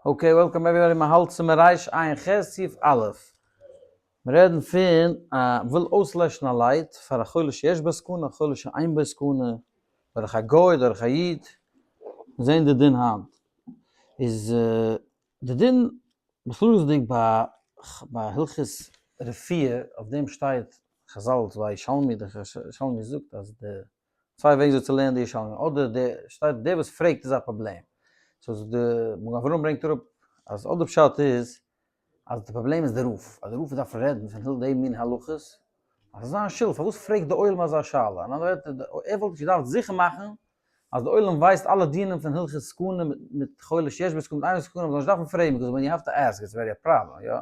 Okay, welcome everybody, מען האלט סימן ריש עין ח' סעיף א'. מיר רעדן פון א וויל אויסלעשן א light פאר א חולה שיש בו סכנה, א חולה שאין בו סכנה, דורך א גוי, דורך א איד. מיר זעען די דין היינט. איז די דין בכללות'דיג ביי ביי הלכות רפואה, אויף דעם שטייט חזל ביי ירושלמי, דער ירושלמי זאגט אז די צוויי וועגן זיך צו לערנען די ירושלמי, אדער די שטייט דער וואס פרעגט איז א פראבלעם, so די מגן אברהם ברענגט אראפ אז אדער פשט איז אז די פראבלעם איז די רב, אז די רב דארף רעדן פון די מין הלכות, אז ס'איז זיין שולד, פארוואס פרעגט די עולם אזא שאלה, אין אנדערע ווערטער ער וואלט געדארפט זיכער מאכן אז די עולם ווייסט אלע דינים פון הלכות סכנה מיט חולה שיש בו סכנה מיט אין בו סכנה, מ'זאל נישט דארפן פרעגן, because when you have to ask it's very a problem, יא?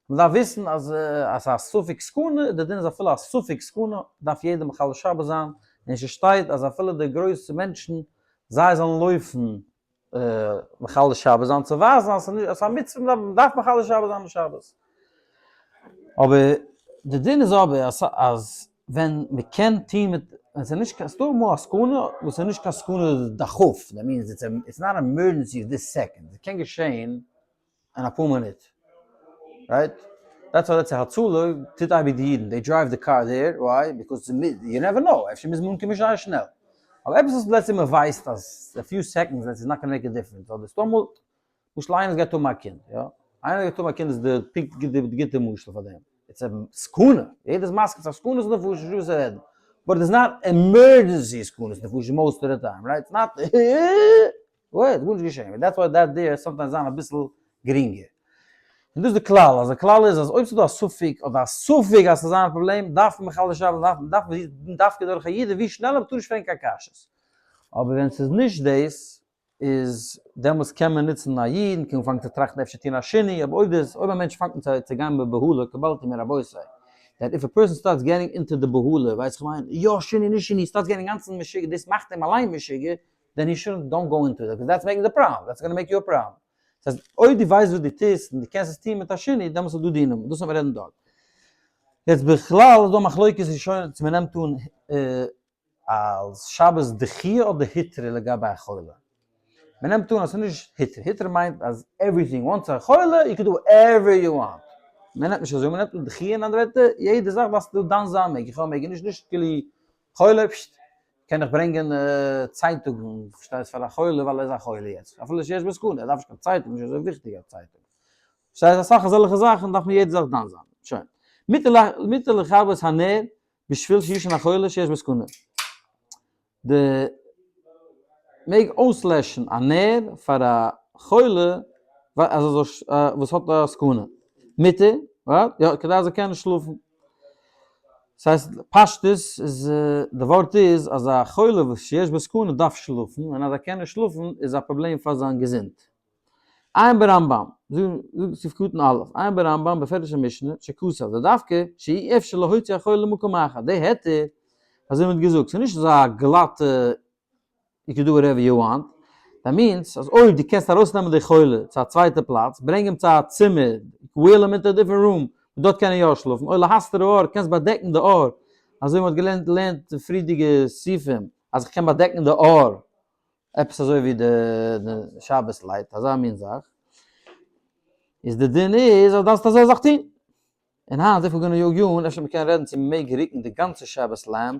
מ'דארף וויסן אז אז ס'איז א ספק סכנה, די דין איז אפילו א ספק סכנה דארף יעדער מחלל שבת זיין, און ס'שטייט אז אפילו די גרויסע מענטשן זיי זאלן לויפן מחלל שבת זיין צו ווייזן אז ס'איז א מצוה מ'דארף מחלל שבת זיין שבת. אבער די דין איז אבער אז ווען מ'קען טון מיט, ווען ס'איז נישט קיין, ס'דא אמאל א סכנה וואס איז נישט קיין סכנה דחוף, that means it's not emergency this second, ס'קען געשען אין אפאר מינוט, right? That's why let's say הצלה טוט אייביג די אידן, they drive the car there, why? Because you never know, אפשר מוז מען אנקומען זייער שנעל. אבער עפעס וואס let's say מען ווייסט אז a few seconds that's not gonna make a difference, אדער ס'דא אמאל, למשל איינער וואס גייט האבן א קינד, יא? איינער וואס גייט האבן א קינד איז די פונקט די גוטע משל פאר דעם. It's א סכנה, יעדער איז מסכים ס'איז א סכנת נפשות, נישטא וואס צו רעדן. But it's not emergency סכנת נפשות most of the time, right? It's not wait, גארנישט געשען, that's why that there sometimes זיין אביסל גרינגער. און דאס איז די כלל, אז די כלל איז אז אויב ס'איז דא א ספק אדער א ספק אז ס'זאל זיין א פראבלעם, דארף מען מחלל שבת זיין, דארף מען דווקא דורך א איד, און ווי שנעלער, מ'טאר נישט פרעגן קיין קשיות. אבער ווען ס'איז נישט דאס, איז דעמאלטס קען מען נוצן א איד, מ'קען אנפאנגען צו טראכטן אפשר טון א שינוי, אבער אויב דאס, אויב א מענטש פאנגט אן צו גיין בבהלה, קבלתי מרבותי, that if a person starts getting into the בהלה, ווייס איך מיין, יא שינוי נישט שינוי, starts getting אינגאנצן משוגע, דאס מאכט אים אליין משוגע, then he shouldn't don't go into that, because that's making the problem, that's gonna make you a problem. דאס הייסט, אויב דו ווייסט וואס דו טוסט און דו קענסט עס טון מיט א שינוי, דעמאלטס איז דא דינים, דאס וועט מען רעדן דארט. יעצט בכלל איז דא מחלוקת ראשונים צו מען נעמט אן אלס שבת דחיה אדער היתרא לגבי א חולה. מען נעמט אן אז ס'איז נישט היתר, היתר מיינט אז everything, once א חולה, you can do whatever you want. מען נעמט נישט אזוי, מען נעמט אן דחיה, אין אנדערע ווערטער, יעדע זאך דארפסטו דן זיין, מעג איך יא מעג איך נישט, נישט כאילו חולה, פששט, קען איך ברענגען צייטונגן, פארשטייסט, פאר א חולה ווייל ער איז א חולה יעצט, אפילו שיש בו סכנה, ער דארף נישט קיין צייטונג, נישט אזוי וויכטיג א צייטונג. פארשטייסט, אסאך אזעלכע זאכן דארף מען יעדע זאך דן זיין. שוין. מותר לכבות הנר בשביל שישן החולה שיש בו סכנה. די מעג אויסלעשן א נר פאר א חולה אז ער זאל וואס האט א סכנה. מותר, יא, כדי ער זאל קענען שלאפן. ס'הייסט פשטות איז די ווארט איז אז א חולה וואס שיש בו סכנה דארף שלאפן און אז ער קען נישט שלאפן איז א פראבלעם פאר זיין געזונט. עיין ברמב"ם, זאג סעיף קטן א', עיין ברמב"ם בפירוש המשנה שכתב דדווקא שאי אפשר להוציא החולה למקום אחר, די היתר אזוי ווי מ'האט געזאגט ס'איז נישט אזא גלאטע you can do whatever you want, that means אז אויב דו קענסט ארויסנעמען די חולה צו א צווייטע פלאץ, ברענג אים צו א צימער, wheel אים into a different room, וואס דארט קען ער יא שלאפן, או להסתיר האור, קענסט באדעקן די אור, אזוי ווי מ'האט געלערנט לערנט די פריערדיגע סעיפים, אז איך קען באדעקן די אור, עפעס אזוי ווי די שבת light, אזא מין זאך, איז די דין איז אז דארפסט אזוי זאך טון. און היינט וויפיל גענוי יאר יארן, אפשר מ'קען רעדן צו מ'מעג רוקן די גאנצע שבת lamp,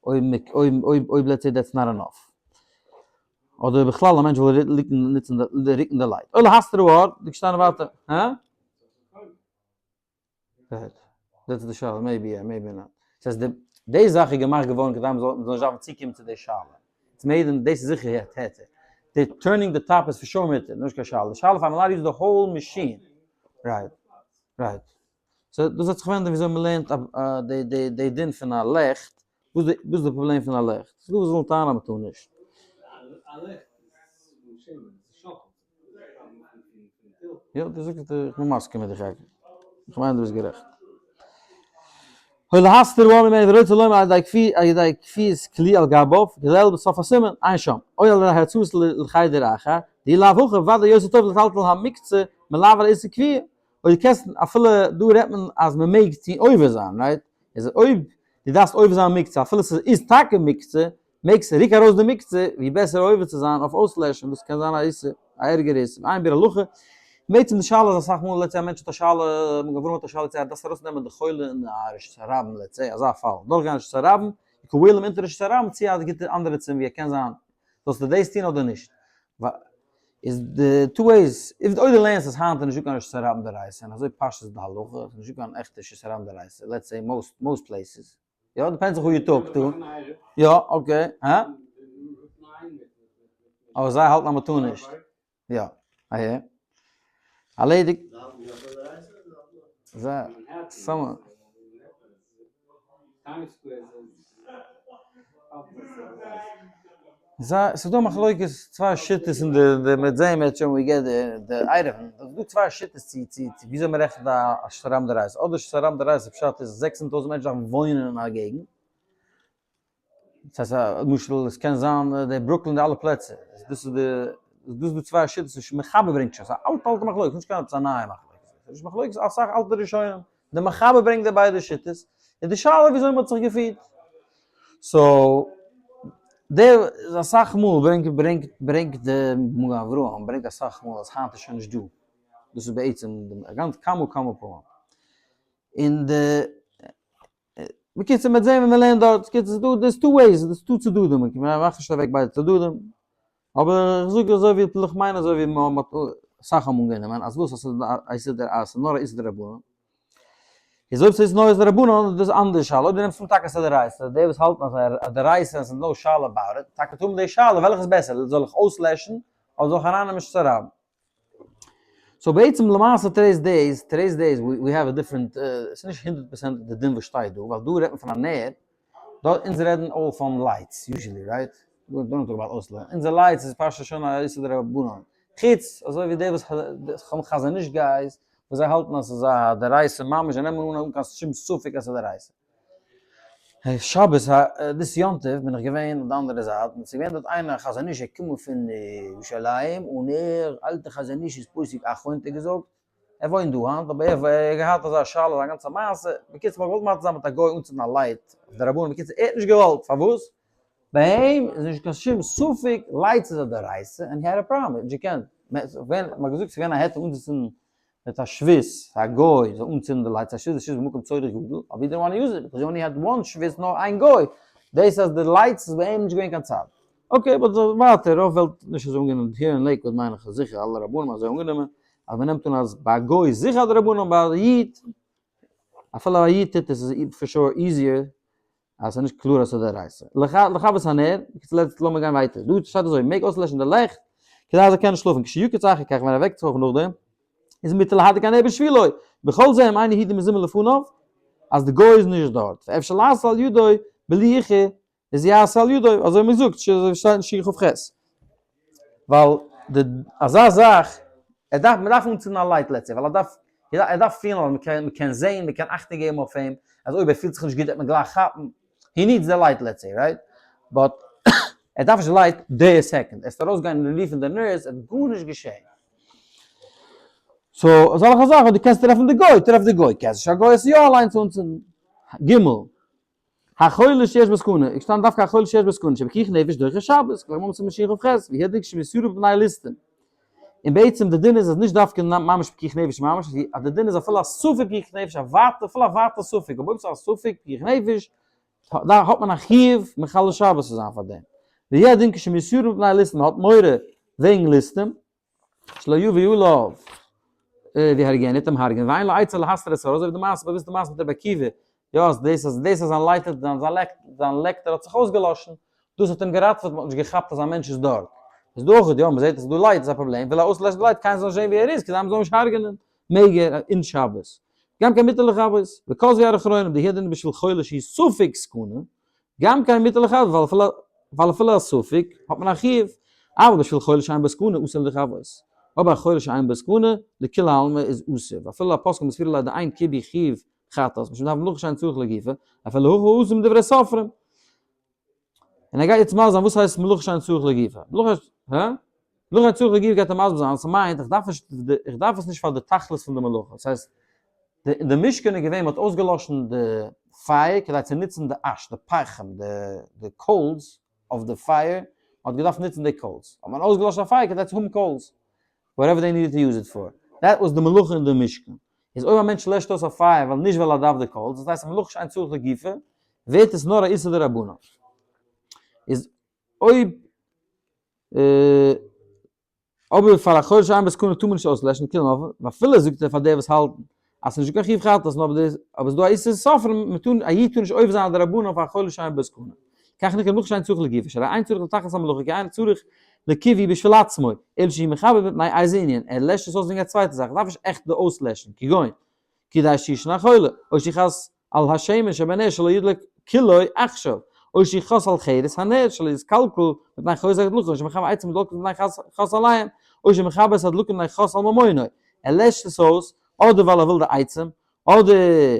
אויב אויב אויב אויב let's say that's not enough. אדער בכלל א מענטש וויל רוקן נוצן די רוקן די light. אוי להסתיר האור, די געשטאנען ווייטער. הא? That's די שאלה, maybe יא maybe not. ס'הייסט די די זאך איז געמאכט געווארן כדי מ'זאל מ'זאל נישט דארפן צוקומען צו די שאלה. It's made in, דאס איז זיכער היתר. די turning די top איז for sure מותר, נישט קיין שאלה. די שאלה פאר מ'לאזט use the whole machine. Right. Right. So דאס האט זיך ווענדן וויאזוי מ'לערנט די די די דין פון א לעכט, וואס די וואס איז די פראבלעם פון א לעכט? ס'דא וואס ווילן טענה'ן אז מ'טאר נישט. א לעכט איז פון שמן, עס שאקלט יא, דו זאגסט איך בין מסכים מיט דיך יעקב. איך מיין דו ביסט גערעכט. הוי להסתיר האור ממנו ורוצה לומר על ידי כפי על ידי כפיית כלי על גביו, כולל בסוף הסימן, עיין שם. או על ידי הרצאות לחדר אחר, דאי לאו הכי ודאי יותר טוב לטלטל המוקצה מלעבור איסור כפייה. אויב דו קענסט אפילו דא רעדט מען אז מען מעג טון עובר זיין, right? איז אויב דו דארפסט עובר זיין מוקצה אפילו ס'איז טאקע מוקצה, מעגסט רוק ארויס די מוקצה, ווי בעסער עובר צו זיין אויף אויסלעשן וואס קען זיין א איסור. א ערגערע איסור, עיין ביאור הלכה. בעצם די שאלה איז אסאך מאל let's say א מענטש האט א שאלה, מגן אברהם האט א שאלה צו ער דארף ארויסנעמען די חולה אין א רשות הרבים let's say, אזא פאל, דורכגיין רשות הרבים, כולל אים אונטער רשות הרבים צו א גוטע אנדערע צימער ווי ער קען זיין, זאלסטו דאס טון אדער נישט? איז די two ways, אויב דו לערנסט אז היינט איז נישטא קיין רשות הרבים דאורייתא און אזוי פשט איז די הלכה, איז נישטא קיין עכטע רשות הרבים דאורייתא, let's say most most places, יא depends זיך who you talk to, יא okay, הא? אבער זיי האלטן אז מ'טאר נישט, יא, אהער, ארלעדיגט. זיי, סאמע. זיי, ס'איז דא מחלוקת צוויי שיטות אין די, די מ'וועט זעהן מערטשעם ווען we get די עירובין, ס'איז דא צוויי שיטות צו צו צו וויאזוי מ'רעכנט א רשות הרבים דאורייתא, אדער רשות הרבים דאורייתא פשט איז 600,000 מענטשן דארפן וואוינען אין א געגנט, דאס הייסט א למשל עס קען זיין די ברוקלין די אלע פלעצער, דאס איז די, דאס איז דא צוויי שיטות און מחבר ברענגט שוין, ס'איז א אלטע אלטע מחלוקת, נישט קיין עפעס א נייע מחלוקת, ס'איז נישט מחלוקת אסאך אלטע ראשונים, די מחבר ברענגט די ביידע שיטות, און די שאלה וויאזוי מ'האט זיך געפירט. so, דער איז אסאך מאל ברענגט ברענגט ברענגט די מגן אברהם ברענגט אסאך מאל אז היינט איז שוין נישט דא, דאס איז בעצם די גאנץ כמה כמה פעמים. און די בקיצור מ'וועט זען ווען מ'לערנט דארט, בקיצור ס'איז דא there's two ways, ס'איז דא צדדים, מ'מאכט נישט אוועק ביידע צדדים, אבער איך זאג אזוי ווי, איך מיין אזוי ווי מ'האט אסאך האבן אנגענומען אז וואס אז ס'איז א איסור דאורייתא, ס'איז נאר א איסור דרבנן, איז אויב ס'איז נאר איסור דרבנן איז דאס אנדערש שאלה, אויב דו נעמסט אן טאקע ס'איז דאורייתא, די וואס האלטן אז א דאורייתא און ס'איז no שאלה about it, טאקע האבן די שאלה וועלכע איז בעסער, זאל איך אויסלעשן אדער זאל איך ארייננעמען רשות הרבים. so בעצם למעשה today's days, today's days we have a different, ס'איז נישט 100% די דין וואס שטייט דא, ווייל דא רעדט מען פון א נר, דא אונז רעדן all פון lights usually right? don't talk about אויסלערנען, אונזער lights איז פשט שוין א איסור דרבנן, חוץ אזוי ווי די וואס האבן חזון איש guys וואס זיי האלטן אז ס'איז א דאורייתא ממש, זיי נעמען אן אן קיין שום ספק אז ס'איז דאורייתא. שבת this יום טוב בין איך געווען אויף די אנדערע זייט און ס'איז געווען דארט איינער א חזון איש ער קומט פון ירושלים און ער אלטע חזון איש איז פוסק אחרון האט ער געזאגט, ער וואוינט דא היינט אבער ער האט געהאט אזא שאלה אזא גאנצע מעשה, בקיצור מ'האט געוואלט מתיר זיין מיט א גוי אנצינדן א light אויף די רבנים בקיצור ער האט נישט געוואלט פארוואס? ביי אים איז נישט קיין שום ספק lights איז א דאורייתא און he had a problem ער האט נישט געקענט, מ'האט געזאגט ס'איז געווען א היתר אנצוצינדן מיט א שבות, א גוי זאל אנצינדן די lights, א שבות איז שבות במקום צורך גדול, אבער he didn't want use it, because he only had one שבות נאר איין גוי, דאס אז די lights איז ביי אים נישט געווען קיין צד. okay, but ווייטער, רוב וועלט נישט אזוי אנגענומען, here אין לעיקוואד מיין איך אז זיכער אלע רבנים אזוי אנגענומען, אז מען נעמט אן אז ביי א גוי איז זיכער א דרבנן, ביי א איד, אפילו א איד טוט עס איז for sure easier אז ס'איז נישט קלאר אז ס'איז דאורייתא. לכבות הנר, בקיצור let's לאמיר גיין ווייטער. דא שטייט אזוי, מ'מעג אויסלעשן די לעכט, כדי אז ער קען שלאפן, כשיקיץ אחר כך, ווען ער וועקט זיך אויף נאכדעם, איז מותר להדליק הנר בשבילו, בכל זה אם אין יהודי מזומן לפניו, אז די גוי איז נישט דארט, ואפשר לעשות על ידו בלי איחור, איז יעשה על ידו, אזוי מען זאגט, שטייט אין שכ"ח. ווייל די אזא זאך, ער דארף, מען דארף אנצינדן א light let's say, ווייל ער דארף, ער דארף פילן אז מען קען זען, מען קען אכטונג געבן אויף אים, אז אויב ער פילט זיך נישט גוט וועט מען גלייך כאפן, he needs the light let's say, right? but ער דארף נישט די light די second, ער זאל ארויסגיין און רופן די nurse, עס וועט גארנישט געשען. so אזעלכע זאכן, דו קענסט טרעפן די גוי, טרעף די גוי, קענסט נישט א גוי עס יא אליינס אנצינדן. ג. החולה שיש בו סכנה, איך שטאנד דווקא החולה שיש בו סכנה, שפיקוח נפש דוחה שבת, כלומר מ'האט משיח אויף ח', והיא שמסורה בפני ליסטים. און בעצם די דין איז אז נישט דווקא ממש פיקוח נפש ממש, אז די דין איז אפילו א ספק פיקוח נפש, א ווייטע, אפילו א ווייטע ספק, אבער אויב ס'איז א ספק פיקוח נפש, דא האט מען א חיוב מחלל שבת צו זיין פאר דעם. והיא הדין כשמסורה בפני ליסטים, מ'האט מורא וועגן ליסטים, שלא יביא עליו ויהרגנו, וועט אים הרג'ענען, ואין לו עצה להסתיר את אורו, אזוי ווי די מעשה, באוויסטע מעשה מיט רבי עקיבא, יא, אז דאס אז דאס אז זיין לייטער, זיין לעקטער האט זיך אויסגעלאשן, דאס האט אים געראטעוועט, מען האט נישט געכאפט אז א מענטש איז דארט. איז דא אויך, יא, מען זעט אז ס'איז דא light, איז א פראבלעם, וויל ער אויסלעשן די light, קיינער זאל נישט זען ווי ער איז, כדי מען זאל אים נישט הרג'ענען, מעג ער אין שבת. גם כן מותר לכבות, וכתבו האחרונים דהוא הדין בשביל חולה שהיא ספק סכנה, גם כן מותר לכבות, ווייל אפילו ווייל אפילו א ספק האט מען א חיוב, אבל בשביל חולה שאין בו סכנה אסור לכבות, אבער א חולה שאין בו סכנה לכולי עלמא איז אסור, ואפילו הפוסקים מסבירים ליה דאין כיבוי חיוב חטאת, משום דהוה מלאכה שאין צורך לגופה, אפילו הכי אסור מדברי סופרים. און ער גייט יעצט מסביר זיין וואס הייסט מלאכה שאין צורך לגופה. מלאכה, הא? מלאכה שאין צורך לגופה גייט ער מסביר זיין אז ס'מיינט איך דארף נישט איך דארף עס נישט פאר די תכלית פון די מלאכה. ס'הייסט די אין די משכן איז געווען מ'האט אויסגעלאשן די פייער כדי צו נוצן די אש, די פחם, די די coals אויף די פייער, מ'האט געדארפט נוצן די coals. האט מען אויסגעלאשן א פייער כדי צו האבן coals. whatever they needed to use it for. That was די מלאכה אין די משכן. איז אויב א מענטש לעשט אויס א פייער ווייל נישט ווייל ער דארף די קאלס, דאס הייסט א מלאכה שאין צריך לגופה, ווערט עס נאר א איסור דרבנן. איז אויב אבער פאר א חולה שאין בו סכנה טאר מען נישט אויסלעשן כולם אויף, ואפילו זאגט ער פאר די וואס האלטן אז ס'נישט דא קיין חיוב חטאת נאר אבער אבער ס'דא א איסור סופרים מען טאר א איד טאר נישט עובר זיין א דרבנן פאר א חולה שאין בו סכנה. כך נקרא מלאכה שאין צריך לגופה שהרי אין צריך לתכלית המלאכה כי אין צריך לכיבוי בשביל עצמו אלא שהוא מכבה מפני איזה ענין, ער לעשט עס אויס וועגן א צווייטע זאך, ער דארף נישט עכט די אויסלעשן, כגון כדי שישן החולה, או שיכעס על השמן שבנר שלא ידלק כולו עכשיו, או שיכעס על חרס הנר שלא יתקלקל מפני חוזק הדלקה, או שמכבה עצים הדלקות מפני חס עליהם, או שמכבה את הדלקה מפני חס על ממונו, ער לעשט עס אויס אדער ווייל ער וויל די עצים, אדער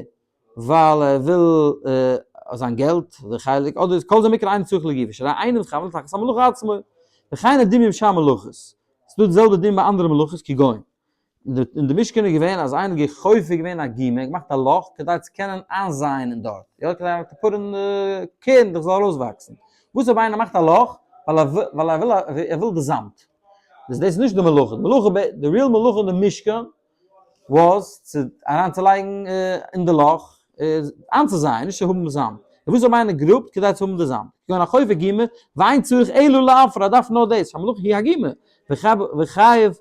ווייל ער וויל זיין געלט, די חלק, אדער כל זה מקרא אינו צריך לגופו, שהרי אינו מתכוון לתכלית המלאכה עצמו, וכן הדין עם שאר מלאכות, ס'דא די זעלבע דין ביי אנדערע מלאכות כגון. אין די משכן איז געווען אז איינער האט חופר געווען א גומא, געמאכט א לאך כדי צו קענען איינזייען אין דארט, יא כדי to put אין קערנדלעך זאל ארויסוואקסן. וואס אויב איינער מאכט א לאך ווייל ער ווייל ער וויל די זאמד? דאס איז נישט די מלאכה, די מלאכה די real מלאכה אין די משכן was צו אריינצולייגן אין די לאך איינצוזייען, נישט צו האבן זאמד. און וואס אויב איינער גראבט כדי צו האבן די זאמד? כגון החופר גומא, ואין צריך אלא לעפר, ער דארף נאר דאס, המלאכה היא הגומא, וחייב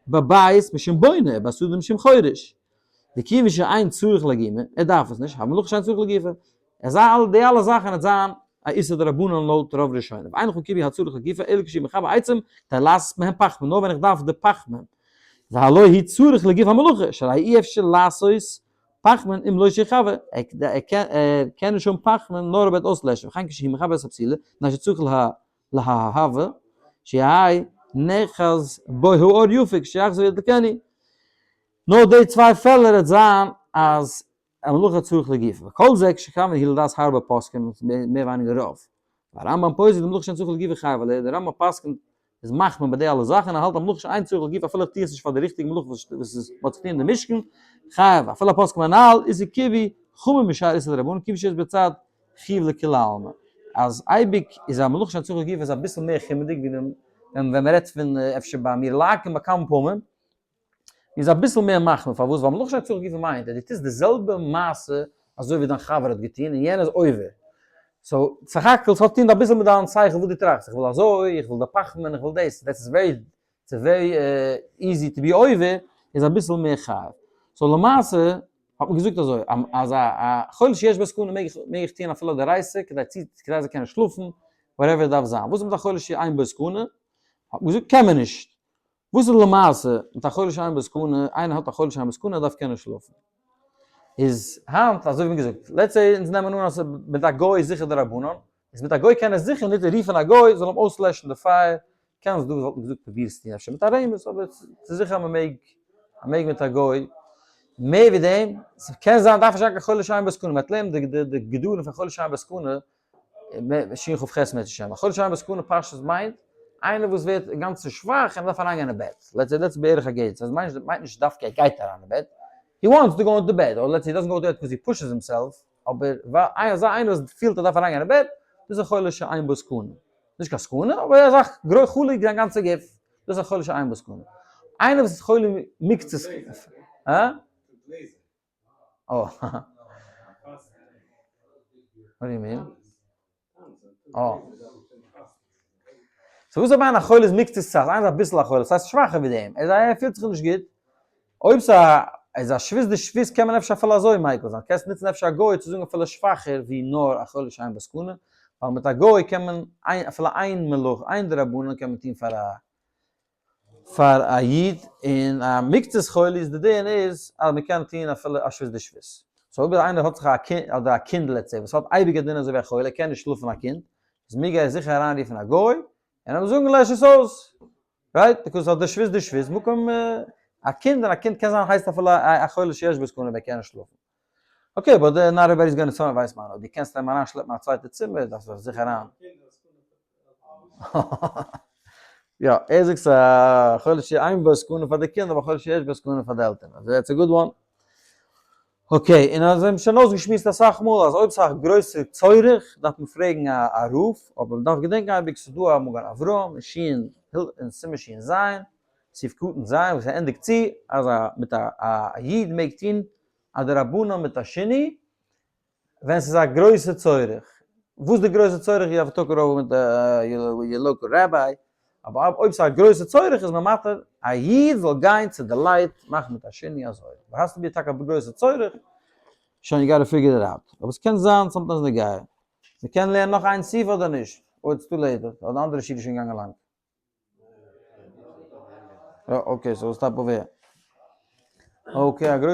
בבית משום בונה, בשדה משום חורש. וכיוון שאין צריך לגומא, ער דארף עס נישט, המלאכה שאין צריך לגופה. עס זיי אלע די אלע זאכן וועט זיין א איסור דרבנן לויט רוב ראשונים. ואין לך כיבוי הצריך לגופה אלא כשהוא מכבה עצים כדי לעשות מהם פחמין, נאר ווען איך דארף די פחמין. והלא הוא צריך לגוף המלאכה, שהרי אי אפשר לעשות פחמין אם לא שיכבה, ער קען נישט האבן פחמין נאר אויב ער וועט אויסלעשן, וכן כשהוא מכבה את הפתילה, מפני שצריך להבהבה, שיהא נאחז בו האור יפה כשיחזור ידלקנו. נאר די צוויי פעלער וועט זיין אז א מלאכה צריך לגופה, וכל זה כשכוון היא לדעת הרבה פוסקים, מער ווייניגער רוב. והרמב ם פוסק דמלאכה שאין צריך לגופה חייב עליה, דער רמב ם פסק'נט איז מחמיר ביי די אלע זאכן, ער האלט א מלאכה שאין צריך לגופה אפילו איך טו עס נישט פאר די ריכטיגע מלאכה וואס איז מ'האט צו טון אין די משכן, חייב, אפילו הפוסקים הנל איז כיבוי חמור משאר איסור דרבנן כיוון שיש בצד חיוב לכולי עלמא, אז אייביג איז א מלאכה שאין צריך לגופה איז אביסל מער חומר'דיג ווי ווען מ'רעדט פון אפשר ביי אמירה לעכו"ם ביי כמה פעמים, איז אביסל מער מחמיר, פארוואס? ווייל מלאכה שאין צריך לגופה מיינט אז דו טוסט די זעלבע מעשה אזוי ווי דיין חבר האט געטון און יענער איז עובר. so סך הכל ס'האט טון אביסל מיט דיין שכל וואס דו טראכסט, איך וויל אזוי, איך וויל די פחמין, איך וויל דאס, דעס איז very, ס'איז very easy to be עובר, איז אביסל מער חייב. so למעשה האט מען געזאגט אזוי, אז א חולה שיש בו סכנה מעג איך מעג איך טון אפילו דאורייתא כדי צו כדי זאל קענען שלאפן, whatever דארף זיין. וואס איז מיט א חולה שאין בו סכנה? האט מען געזאגט קען מען נישט. וואס איז למעשה מיט א חולה שאין בו סכנה, איינער האט א חולה שאין בו סכנה ער דארף קענען שלאפן. איז היינט אזוי ווי געזאגט, let's say אונז נעמען אן אז מיט א גוי איז זיכער דרבנן, איז מיט א גוי קען ער זיכער נישט רופן א גוי זאל אים אויסלעשן די פייער, קען דא וואלט מען געזאגט פרובירסטו אפשר מיט א רמז, אבער ס'איז זיכער אז מ'מעג אז מ'מעג מיט א גוי, מער ווי דעם, ס'קען זיין דארף נישט זיין קיין חולה שאין בו סכנה, מ'וועט לערנען די גדרים פון חולה שאין בו סכנה, שין כ ח מערצעשעם, א חולה שאין בו סכנה פשטות מיינט, איינער וואס ווערט אינגאנצן שוואך און דארף אריינגיין אין בעט, let's say that's בערך א געיט, ס'הייסט מיינט נישט דווקא ער גייט אריין אין בעט, he wants to go into bed, or let's say he doesn't go to bed because he pushes himself, אבער אזא איינער וואס פילט ער דארף אריינגיין אין בעט, דאס איז א חולה שאין בו סכנה. נישט קיין סכנה, אבער א זאך חולי זיין גאנצע גוף, דאס איז א חולה שאין בו סכנה. איינער וואס איז חולה מקצת, הא? אה. What do you mean? אה. so וואס אויב איינער א חולה איז מקצת צד, איינער איז אביסל א חולה, ס'הייסט שוואכער ווי דעם, ער ער פילט זיך נישט גוט, אויב ס'איז א שבות דשבות קען מען אפשר אפילו אזוי מיקל זיין, קענסט נוצן אפשר א גוי צו זאגן אפילו שוואכער ווי נאר א חולה שאין בו סכנה, ווייל מיט א גוי קען מען אפילו איין מלאכה, איין דרבנן קען מען טון פאר א פאר א איד, און א מקצת חולי איז די דין איז אז מען קען טון אפילו א שבות דשבות. so אויב איינער האט זיך א קינד אדער א קינד let's say וואס האט אייביג א דין אזוי ווי א חולה ער קען נישט שלאפן א קינד, איז מעג ער זיכער אריינרופן א גוי און אים זאגן לעש עס אויס, right? because האט די שבות דשבות מקום א קינד און א קינד קען זיין הייסט אפילו א חולה שיש בו סכנה ווען ער קען נישט שלאפן. okay but not everybody is gonna ווייסט מען אויב דו קענסט אים אריינשלעפן אין א צווייטע צימער דארפסטו זיכער אריין. יא, ער זאגט ס'איז א חולה שאין בו סכנה פאר די קינדער, אבער חולה שיש בו סכנה פאר די עלטערן. אזוי that's a good one. okay, און אזוי האבן שוין אויסגעשמועסט אסאך מאל אז אויב ס'איז א גרויסע צורך דארף מען פרעגן א רב, אבער מ'דארף געדענקען אייביג ס'איז דא א מגן אברהם אין שין, אין סימן שין ז. סעיף קטן ז' וואס ער ענדיגט צו אז א מיט א א איד מעג טון א דרבנן מיט א שינוי ווען ס'איז א גרויסע צורך. וואס די גרויסע צורך you have to talk over מיט your local rabbi, אבער אויב ס'איז א גרויסע צורך איז מען מתיר א איד זאל גיין צו די light מאכן מיט א שינוי אזוי. אבער האסטו מיר טאקע א גרויסע צורך, שוין you gotta figure it out. אבער ס'קען זיין sometimes נוגע. מ'קען לערנען נאך איין סעיף אדער נישט? אוי it's too late, אדער אנדערע שיעור איז שוין געגאנגען לאנג. Okay, so stop over here. Okay, א גרויסע.